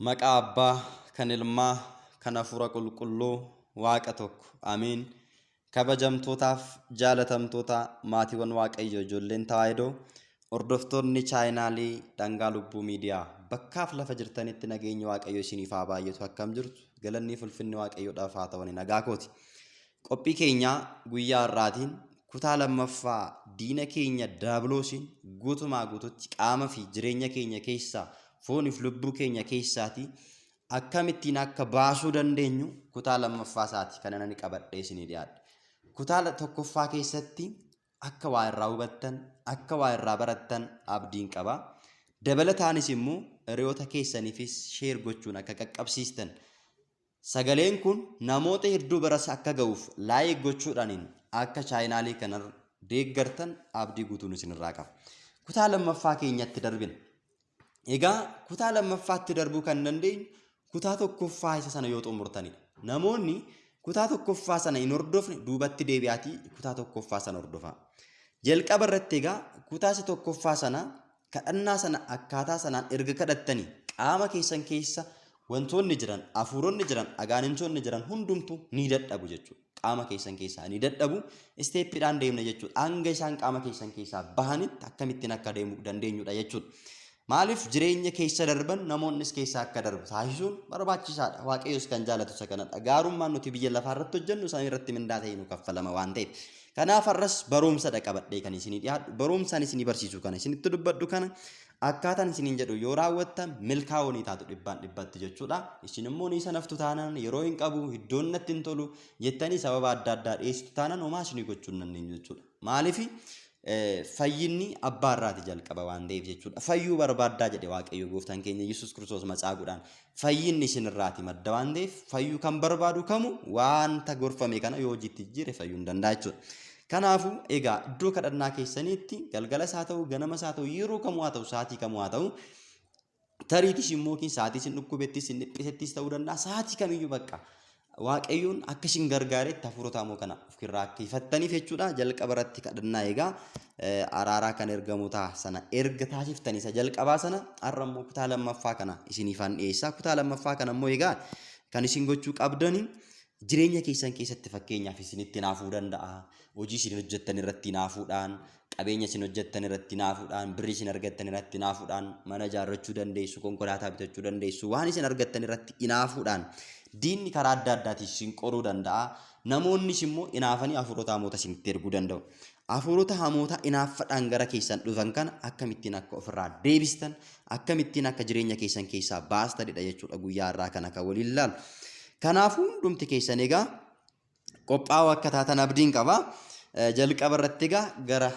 Maqaa Abbaa kan Ilmaa kan Hafuura Qulqulluu Waaqa tokko. Ameen. Kabajamtootaaf jaalatamtoota maatiiwwan Waaqayyo ijoolleen Tawaahidoo hordoftoonni chaayinaalii Dhangaa Lubbuu Miidiyaa bakkaaf lafa jirtanitti nageenyi Waaqayyo isiniif haa baay'atu. Akkam jirtu? Galanni fi ulfinni Waaqayyoodhaaf haa ta'u. Ani nagaa kooti. Qophii keenya guyyaa har'aatiin kutaa lammaffaa diina keenya daabiloosiin guutumaa guututti qaama fi jireenya keenya keessaa fooniif lubbuu keenya keessaatii akkamittiin akka baasuu dandeenyu kutaa lammaffaa isaati kan ani qabadhee isinii dhiyaadhe. Kutaa tokkoffaa keessatti akka waa irraa hubattan, akka waa irraa barattan abdiin qaba. Dabalataanis immoo hiriyoota keessaniifis sheer gochuun akka qaqqabsiistan Sagaleen kun namoota hedduu biras akka ga'uuf like gochuudhaaniin akka chaayinaalii kana deeggartan abdii guutuun isinirraa qaba. Kutaa lammaffaa keenyatti darbina. Egaa kutaa lammaffaatti darbuu kan dandeenyu kutaa tokkoffaa isa sana yoo xumurtanidha. Namoonni kutaa tokkoffaa sana hin hordofne duubatti deebi'aatii kutaa tokkoffaa sana hordofaa. Jalqaba irratti egaa kutaa isa tokkoffaa sana Kadhannaa sana akkaataa sanaan erga kadhattanii qaama keessan keessa wantoonni jiran, hafuuronni jiran, agaanintoonni jiran hundumtuu ni dadhabu jechuudha. Qaama keessan keessaa ni dadhabu. Isteeppiidhaan deemna jechuudha. Hanga isaan qaama keessan keessaa bahanitti akkamittiin akka deemuu dandeenyudha jechuudha. Maaliif jireenya keessa darban namoonnis keessa akka darbu taasisuun barbaachisaadha. Waaqayyos kan jaalatu isa kanadha. Gaarummaan nuti biyya lafaa irratti hojjennu samii irratti mindaa ta'ee nu kaffalama waan ta'eef. Kanaaf har'as barumsadha qabadhee kan isinii dhiyaadhu. Barumsaan isinii barsiisu kana isinitti dubbadhu kana akkaataan isiniin jedhu yoo raawwattan milkaa'oo ni taatu dhibbaan dhibbatti jechuudha. Isin immoo ni sanaftu taanaan yeroo hin qabu iddoon natti hin tolu jettanii sababa adda addaa dhiyeessitu taanaan homaa isinii gochuu hin dandeenyu jechuudha. Maaliif fayyinni abbaa irraati jalqaba waan ta'eef jechuudha. Fayyuu barbaaddaa jedhe Waaqayyo gooftaan keenya Yesuus Kiristoos matsaaguudhaan. Fayyinni isin irraati madda waan ta'eef fayyuu kan barbaadu kamu wanta gorfame kana yoo hojiitti jijjiire fayyuu hin danda'a jechuudha. Kanaafuu egaa iddoo kadhannaa keessaniitti galgalas haa ta'u ganamas haa ta'u yeroo kamuu haa ta'u sa'aatii kamuu haa ta'u tariitis immoo yookiin sa'aatii isin dhukkubettis isin dhiphisettis ta'uu danda'a sa'aatii kamiyyuu bakka Waaqayyoon akka isin gargaaretti hafuurota hamoo kana ofirraa akka ifattaniif jechuudha. Jalqaba irratti kadhannaa egaa araaraa kan ergamootaa sana erga taasiftanii isa jalqabaa sana har'a immoo kutaa lammaffaa kana isiniifan dhiyeessa. Kutaa lammaffaa kana immoo egaa kan isin gochuu qabdani jireenya keessan keessatti fakkeenyaaf isinitti naafuu danda'a. Hojii isin hojjettan irratti naafuudhaan, qabeenya isin hojjettan irratti naafuudhaan, birrii isin argattan irratti naafuudhaan, mana ijaarrachuu dandeessu, konkolaataa bitachuu dandeessu, waan isin argattan irratti inaafuudhaan diinni karaa adda addaatiin isin qoruu danda'a. Namoonnis immoo inaafanii hafuurota hamoota isinitti erguu danda'u. Hafuurota hamoota inaaffadhaan gara keessan dhufan kana akkamittiin akka ofirraa deebistan, akkamittiin akka jireenya keessan keessaa baastanidha jechuudha guyyaa har'aa kana kan waliin ilaalu. Kanaafuu hundumti keessan egaa qophaa'oo akka taatan abdiin qaba. Jalqaba irratti egaa gara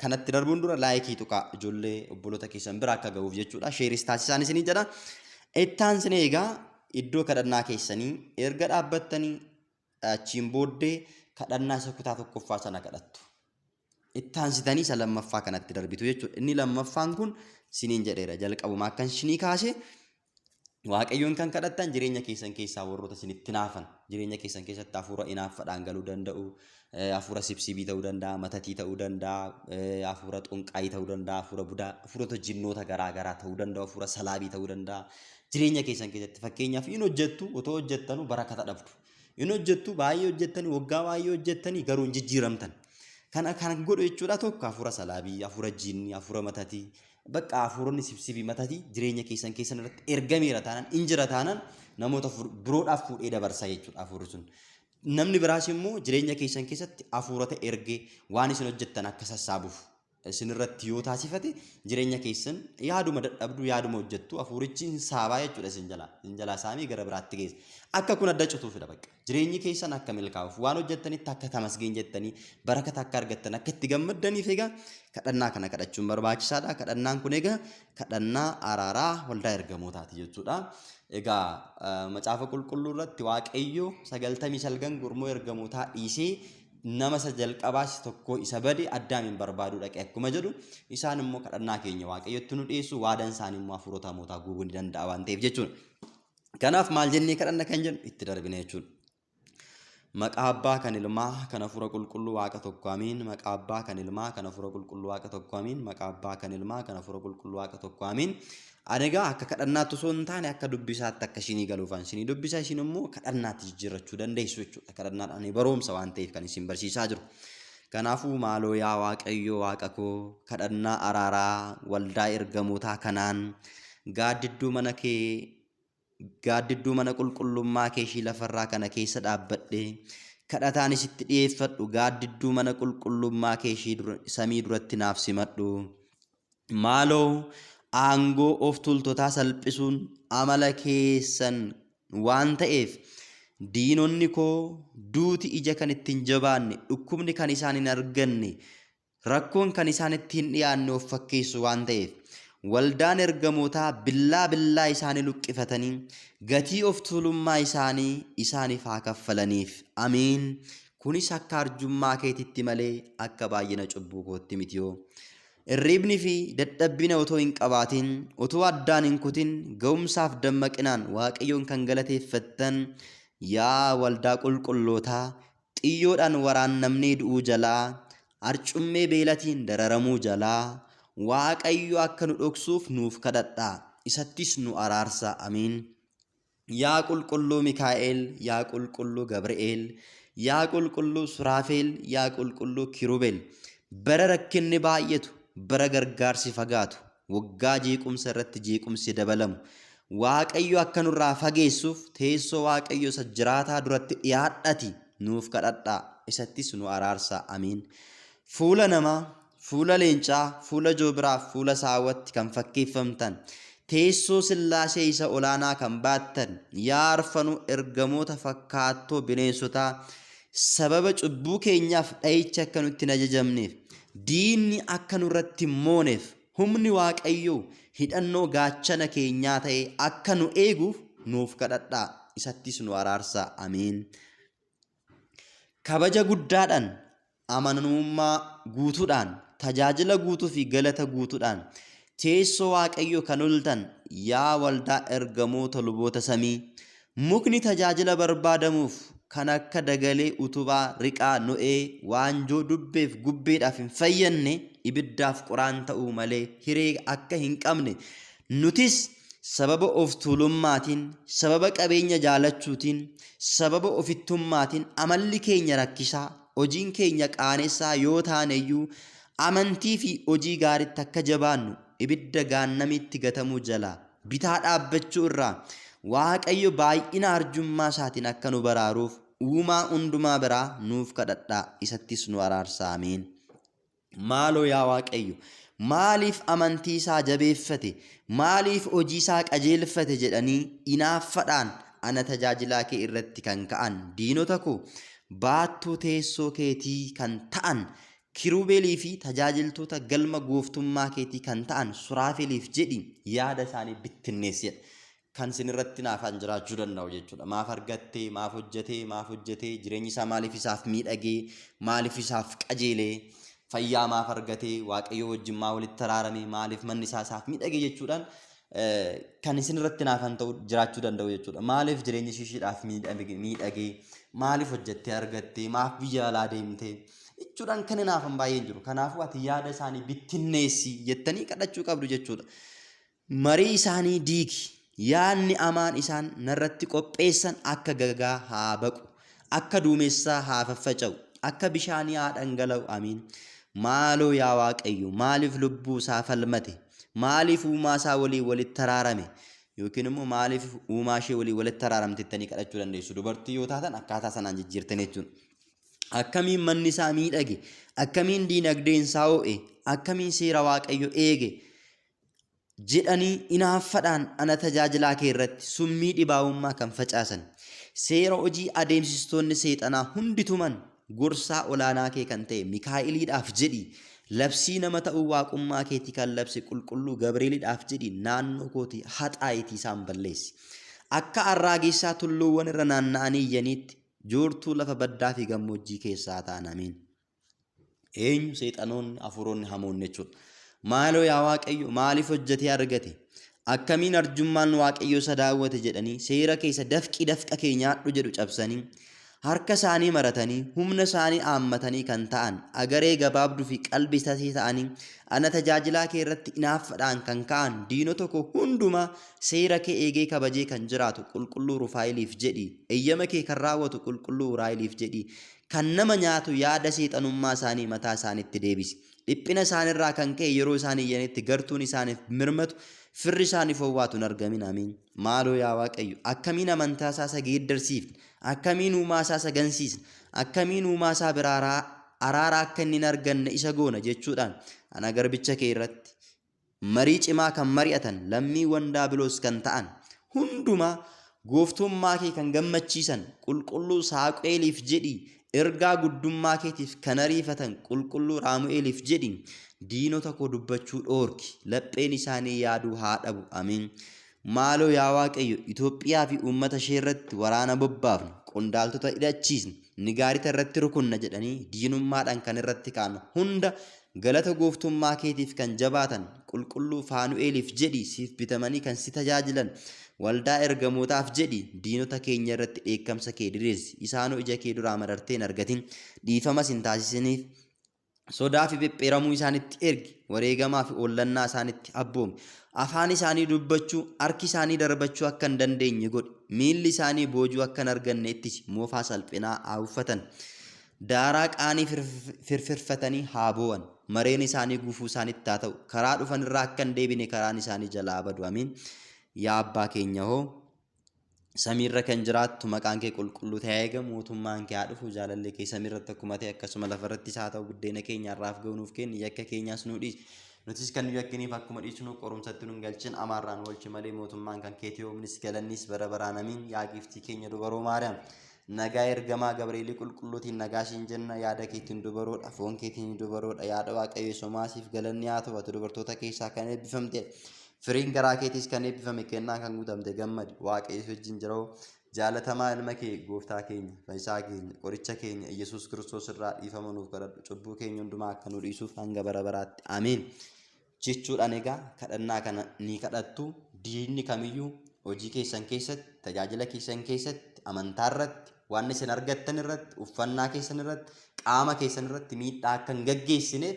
kanatti darbuun dura laayikii tuqaa ijoollee obboloota keessan bira akka ga'uuf jechuudha. Sheeris taasisaan isinii jedha. Itti aansinee egaa iddoo kadhannaa keessanii erga dhaabbattanii achiin booddee kadhannaa isa kutaa tokkoffaa sana kadhattu. Itti aansitanii isa lammaffaa kanatti darbitu jechuudha. Inni lammaffaan kun siniin jedheera jalqabuma akkan isinii kaase Waaqayyoon kan kadhattan jireenya keessan keessaa warroota isinitti naafan jireenya keessan keessatti hafuura inaaffadhaan galuu danda'u, hafuura sibsibii ta'uu danda'a, matatii ta'uu danda'a, hafuura xonqaayii ta'uu danda'a, hafuura budaa, hafuurota jinnoota garaa garaa ta'uu danda'u, hafuura salaabii ta'uu danda'a. Jireenya keessan keessatti fakkeenyaaf hin hojjettu otoo hojjettanuu barakata dhabdu. Hin hojjettu baay'ee hojjettanii waggaa baay'ee hojjettanii garuu hin jijjiiramtan. Kana kan godhu jechuudha tokko hafuura salaabii, hafuura jinnii, hafuura matatii, Bakka hafuuronni sibsibii matatii jireenya keessan keessan irratti ergameera taanaan in jira taanaan namoota biroodhaaf fuudhee dabarsa jechuudha hafuurri sun. Namni biraas immoo jireenya keessan keessatti hafuurota ergee waan isin hojjettan akka sassaabuuf isin irratti yoo taasifate jireenya keessan yaaduma dadhabdu yaaduma hojjettu hafuurichi hin saabaa jechuudha isin jalaa. Isin jalaa saamee gara biraatti geessa. Akka kun adda cituufidha bakka. Jireenyi keessan akka milkaa'uuf waan hojjettanitti akka tamasgeen jettanii barakata akka argattan akka itti gammaddaniif egaa kadhannaa kana kadhachuun barbaachisaadha. Kadhannaan kun egaa kadhannaa araaraa waldaa ergamootaati jechuudha. Egaa macaafa qulqulluu irratti Waaqayyo 99 gurmuu ergamootaa dhiisee nama isa jalqabaas tokko isa bade Addaamiin barbaaduu dhaqe akkuma jedhu isaan immoo kadhannaa keenya Waaqayyotti nu dhiyeessu waadaan isaanii immoo hafuurota hamootaa guubuu ni danda'a waan ta'eef jechuudha. Kanaaf maal jennee kadhanna kan jennu itti darbina jechuudha. Maqaa Abbaa kan Ilmaa kan Hafuura Qulqulluu Waaqa tokko amiin. Maqaa Abbaa kan Ilmaa kan Hafuura Qulqulluu Waaqa tokko amiin. Maqaa Abbaa kan Ilmaa kan Hafuura Qulqulluu Waaqa tokko amiin. Ani egaa akka kadhannaatti osoo hin taane akka dubbisaatti akka isinii galuufan isinii dubbisa, isin immoo kadhannaatti jijjiirrachuu dandeessu jechuudha. Kadhannaan ani baroomsa waan ta'eef kan isin barsiisaa jiru. Kanaafuu maaloo yaa Waaqayyo Waaqa koo, kadhannaa araaraa waldaa ergamootaa kanaan gaaddidduu mana kee, gaaddidduu mana qulqullummaa kee ishii lafarraa kana keessa dhaabbadhee kadhataan isitti dhiyeeffadhu gaaddidduu mana qulqullummaa kee ishii samii duratti naaf simadhu. Maaloo aangoo of tuultotaa salphisuun amala keessan waan ta'eef, diinonni koo duuti ija kan itti hin jabaanne, dhukkubni kan isaan hin arganne, rakkoon kan isaanitti hin dhiyaanne of fakkeessu waan ta'eef, waldaan ergamootaa billaa billaa isaanii luqqifatanii gatii of tuulummaa isaanii isaaniif haa kaffalaniif. Amiin. Kunis akka arjummaa keetitti malee akka baay'ina cubbuu kootti mitiyoo. Irriibni fi dadhabbina otoo hin qabaatin, utuu addaan hin kutin ga'umsaaf dammaqinaan Waaqayyoon kan galateeffattan yaa waldaa qulqullootaa, xiyyoodhaan waraannamnee du'uu jalaa, arcummee beelatiin dararamuu jalaa, Waaqayyo akka nu dhoksuuf nuuf kadhadhaa, isattis nu araarsaa. Amiin. Yaa qulqulluu Mikaa'el, yaa qulqulluu Gabri'eel, yaa qulqulluu Suraafeel, yaa qulqulluu Kirubeel, bara rakkinni baay'atu, bara gargaarsi fagaatu, waggaa jeequmsa irratti jeequmsi dabalamu, Waaqayyo akka nurraa fageessuuf teessoo Waaqayyo isa jiraataa duratti dhiyaadhati nuuf kadhadhaa, isattis nu araarsaa. Amiin. Fuula namaa, fuula leencaa, fuula joobiraaf fuula saawwatti kan fakkeeffamtan, teessoo Sillaasee isa olaanaa kan baattan, yaa arfanuu ergamoota fakkaattoo bineensotaa, sababa cubbuu keenyaaf dha'ichi akka nutti hin ajajamneef, diinni akka nurratti hin mooneef, humni Waaqayyoo hidhannoo gaachana keenyaa ta'ee akka nu eeguuf nuuf kadhadhaa, isattis nu araarsaa. Ameen. Kabaja guddaadhaan, amanamummaa guutuudhaan, tajaajila guutuu fi galata guutuudhaan teessoo Waaqayyoo kan oltan yaa waldaa ergamoota luboota samii, mukni tajaajila barbaadamuuf kan akka dagalee, utubaa, riqaa, no'ee, waanjoo, dubbeef gubbeedhaaf hin fayyanne ibiddaaf qoraan ta'uu malee hiree akka hin qabne, nutis sababa of tuulummaatiin, sababa qabeenya jaalachuutiin, sababa ofittummaatiin amalli keenya rakkisaa, hojiin keenya qaanessaa yoo taaneyyuu, amantii fi hojii gaariitti akka jabaannu ibidda gaannamiitti gatamuu jalaa bitaa dhaabbachuu irraa Waaqayyo baay'ina arjummaa isaatiin akka nu baraaruuf uumaa hundumaa biraa nuuf kadhadhaa, isattis nu araarsaa. Ameen. Maaloo yaa Waaqayyo, maaliif amantii isaa jabeeffate, maaliif hojii isaa qajeelfate jedhanii inaaffadhaan ana tajaajilaa kee irratti kan ka'an diinota koo, baattuu teessoo keetii kan ta'an kiruubelii fi tajaajiltoota galma gooftummaa keetii kan ta'an suraafeliif jedhi yaada isaanii bittinneessi jedha. Kan isin irratti naafaan jiraachuu danda'u jechuudha. Maaf argattee, maaf hojjetee, maaf hojjetee, jireenyi isaa maaliif isaaf miidhagee, maaliif isaaf qajeelee, fayyaa maaf argatee, Waaqayyo wajjin maa walitti araarame, maaliif manni isaa isaaf miidhagee jechuudhaan kan isin irratti naafan ta'u jiraachuu danda'u jechuudha. Maaliif jireenyi ishiidhaaf miidhagee, maaliif hojjettee argattee, maaf biyya alaa deemtee jechuudhaan kan hinaafan baay'een jiru. Kanaafuu ati yaada isaanii bittinneessi jettanii kadhachuu qabdu jechuudha. Marii isaanii diigi, yaadni amaan isaan narratti qopheessan akka gagaa haa baqu, akka duumessaa haa faffaca'u, akka bishaanii haa dhangala'u. Amiin. Maaloo yaa Waaqayyo, maaliif lubbuu isaa falmate? Maaliif uumaa isaa waliin walitti araarame? Yookiin immoo maaliif uumaa ishee waliin walitti araaramte jettanii kadhachuu dandeessu. Dubartii yoo taatan akkaataa sanaan jijjiirtan jechuudha. Akkamiin manni isaa miidhage? Akkamiin diinagdeen isaa ho'e? Akkamiin seera Waaqayyo eege? Jedhanii inaaffadhaan ana tajaajilaa kee irratti summii dhibaa'ummaa kan facaasan, seera hojii adeemsistoonni seexanaa hundi tuman gorsaa olaanaa kee kan ta'e Mikaa'eliidhaaf jedhii, labsii nama ta'uu waaqummaa keetii kan labse qulqulluu Gabreelidhaaf jedhii naannoo kootii haxaa'iitii isaan balleessi. Akka arraagessaa tulluuwwan irra naanna'anii iyyaniitti joortuu lafa baddaa fi gammoojjii keessaa ta'an. Ameen. Eenyu? Seexanoonni, hafuuronni hamoonni jechuudha. Maaloo yaa Waaqayyo, maaliif hojjetee argate? Akkamiin arjummaan Waaqayyo isa daawwate jedhanii seera keessa dafqi dafqa kee nyaadhu jedhu cabsanii Harka isaanii maratanii, humna isaanii aammatanii kan ta'an, agaree gabaabduu fi qalbii tasii ta'anii, ana tajaajilaa kee irratti inaaffaadhaan kan ka'an, diinota koo hundumaa seera kee eegee kabajee kan jiraatu qulqulluu Rufaa'eliif jedhi, eeyyama kee kan raawwatu qulqulluu Uraa'eliif jedhi, kan nama nyaatu yaada seexanummaa isaanii mataa isaaniitti deebisi. Dhiphina isaanirraa kan ka'e yeroo isaan iyyanitti gartuun isaaniif mirmatu, firri isaaniif owwaatu hin argamin. Amiin. Maaloo yaa Waaqayyo, akkamiin amantaa isaa isa geeddarsiifna? Akkamiin uumaa isaa isa gansiisna? Akkamiin uumaa isaa biraa araara akka inni hin arganne isa goona jechuudhaan ana garbicha kee irratti marii cimaa kan mari'atan lammiiwwan daabiloos kan ta'an hundumaa gooftummaa kee kan gammachiisan qulqulluu Saaqu'eeliif jedhii ergaa guddummaa keetiif kan ariifatan qulqulluu Raamu'eeliif jedhi diinota koo dubbachuu dhoorki lapheen isaanii yaaduu haa dhabu. Amiin. Maaloo yaa Waaqayyo, Itoophiyaa fi uummata ishee irratti waraana bobbaafna, qondaaltota hidhachiisna, nigaarita irratti rukunna jedhanii diinummaadhaan kan irratti ka'an hunda galata gooftummaa keetiif kan jabaatan qulqulluu Faanu'eeliif jedhi siif bitamanii kan si tajaajilan waldaa ergamootaaf jedhi diinota keenya irratti dheekkamsa kee diriirsi. Isaanoo ija kee duraa marartee hin argatin, dhiifamas hin taasisiniif. Sodaa fi phepheeramuu isaanitti ergi, wareegamaa fi oollannaa isaanitti abboomi. Afaan isaanii dubbachuu, harki isaanii darbachuu akka hin dandeenye godhi. Miilli isaanii boojuu akka hin arganne ittisi, moofaa salphinaa haa uffatan. Daaraa qaanii firfirfatanii haa boo'an. Mareen isaanii gufuu isaanitti haa ta'u. Karaa dhufan irraa akka hin deebine karaan isaanii jalaa badu. Amiin. Yaa abbaa keenya hoo, samiirra kan jiraattu maqaan kee qulqulluu ta'ee eegamu, mootummaan kee haa dhufu, jaalalli kee samiirratti akkuma ta'e akkasuma lafarrattis haa ta'u. Buddeena keenya har'aaf ga'u nuuf kenni, yakka keenyaas nuu dhiisi, nutis kan nu yakkiniif akkuma dhiisnu, qorumsatti nu hin galchin, amaarraa nu oolchi malee, mootummaan kan keetii, humnis galannis bara baraan. Amiin. Yaa giiftii keenya dubaroo Maariyaam, nagaa ergamaa Gabreelii qulqulluutiin nagaa siin jenna. Yaada keetiin dubaroodha, foon keetiin dubaroodha. Yaada Waaqayyo somaasiif galanni haa ta'u. Ati dubartoota keessaa kan eebbifamtedha. Firiin garaa keetiis kan eebbifame, kennaan kan guutamte gammadi. Waaqayyo si wajjin jira. Jaalatamaa ilma kee gooftaa keenya, fayyisaa keenya, qoricha keenya Iyyasuus Kiristoos irraa dhiifama nuuf kadhadhu. Cubbuu keenya hundumaa akka nu dhiisuuf hanga bara baraatti. Ameen. Jechuudhaan egaa kadhannaa kana ni kadhattu. Diinni kamiyyuu hojii keessan keessatti, tajaajila keessan keessatti, amantaa irratti, waan isin argattan irratti, uffannaa keessan irratti, qaama keessan irratti miidhaa akka hin gaggeessineef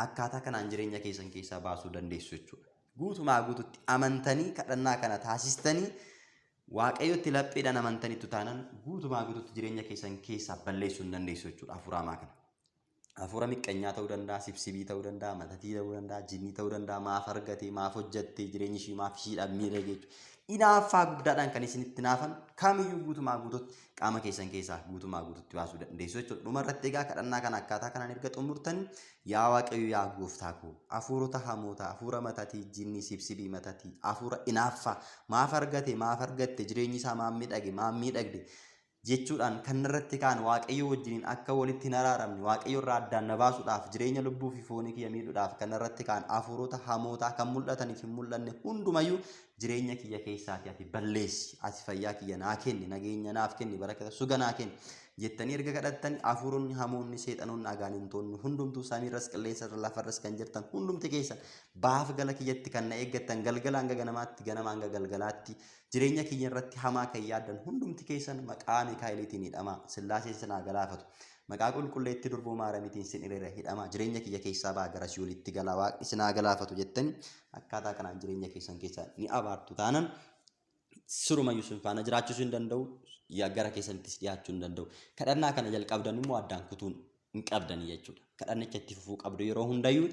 akkaataa kanaan jireenya keessan keessaa baasuu dandeessu jechuudha. Guutumaa guututti amantanii kadhannaa kana taasistanii Waaqayyotti lapheedhaan amantaniittu taanaan guutumaa guututti jireenya keessan keessaa balleessuu hin dandeessu jechuudha hafuura hamaa kana. Hafuura miqqanyaa ta'uu danda'a, sibsibii ta'uu danda'a, matatii ta'uu danda'a, jinnii ta'uu danda'a, maaf argate, maaf hojjatte, jireenyi ishii maaf ishiidhaaf miidhage jechuudha. Inaaffaa guddaadhaan kan isinitti naafan kamiyyuu guutumaa guututti qaama keessan keessaa guutumaa guututti baasuu dandeessu jechuudha. Dhuma irratti egaa kadhannaa kana akkaataa kanaan erga xumurtanii, yaa Waaqayyo, yaa gooftaa koo, hafuurota hamoota, hafuura matatii, jinnii, sibsibii, matatii, hafuura inaaffaa, maaf argate, maaf argatte, jireenyi isaa maaf miidhage, maaf miidhagde jechuudhaan kan irratti ka'an, Waaqayyo wajjiniin akka walitti hin araaramne, Waaqayyo irraa addaan na baasuudhaaf, jireenya lubbuu fi foonii kiyya miidhuudhaaf kan irratti ka'an hafuurota hamootaa kan mul'ataniif hin mul'anne hundumayyuu jireenya kiyya keessaati ati balleessi, ati fayyaa kiyya naa kenni, nageenya naaf kenni, barakata suga naa kenni jettanii erga kadhattanii, hafuuronni hamoonni, seexanoonni, agaanintoonni hundumtuu samiirras qilleensarra lafarras kan jirtan hundumti keessan baaf gala kiyyatti kan na eeggattan, galgala hanga ganamaatti, ganama hanga galgalaatti jireenya kiyya irratti hamaa kan yaaddan hundumti keessan maqaa Mikaa'eliitiin hidhamaa, Sillaaseen sinaa galaafatu, maqaa qulqulleetti durboo Maaramiitiin sin hiriira, hidhamaa, jireenya kiyya keessaa ba'a, gara si'oolitti galaa, Waaqni sinaa galaafatu jettanii akkaataa kanaan jireenya keessan keessaa ni abaartu taanan sirumayyuu sin faana jiraachisuu hin danda'u, gara keessanittis dhiyaachuu hin danda'u. Kadhannaa kana jalqabdan immoo addaan kutuun hin qabdanii jechuudha. Kadhannicha itti fufuu qabdu, yeroo hundayyuu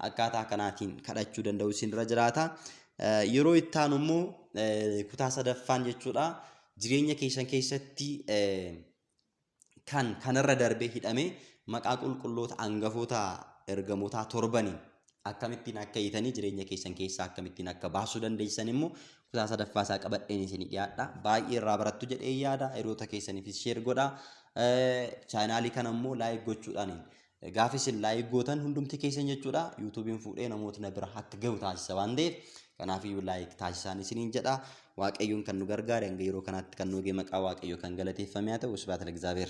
akkaataa kanaatiin kadhachuu danda'u isinirra jiraata. Yeroo itti aanu immoo kutaa sadaffaan jechuudha. Jireenya keessan keessatti kan kanarra darbee hidhamee maqaa qulqulloota hangafoota ergamootaa torbaniin akkamittiin akka hiitanii jireenya keessan keessaa akkamittiin akka baasuu dandeessan immoo kutaa sadaffaa isaa qabadheen isinii dhiyaadha. Baay'ee irraa barattu jedhee yaada. Hiriyoota keessaniifis share godhaa. Chaanaalii kana immoo like gochuudhaan, gaafa isin like gootan hundumti keessan jechuudha, yuutuubiin fuudhee namoota bira akka gahu taasisa waan ta'eef, kanaafiyyuu like taasisaan isiniin jedha. Waaqayyoon kan nu gargaare, hanga yeroo kanaatti kan nu ga'e, maqaa Waaqayyoo kan galateeffame haa ta'u. Sibhaat Lagzaabeer.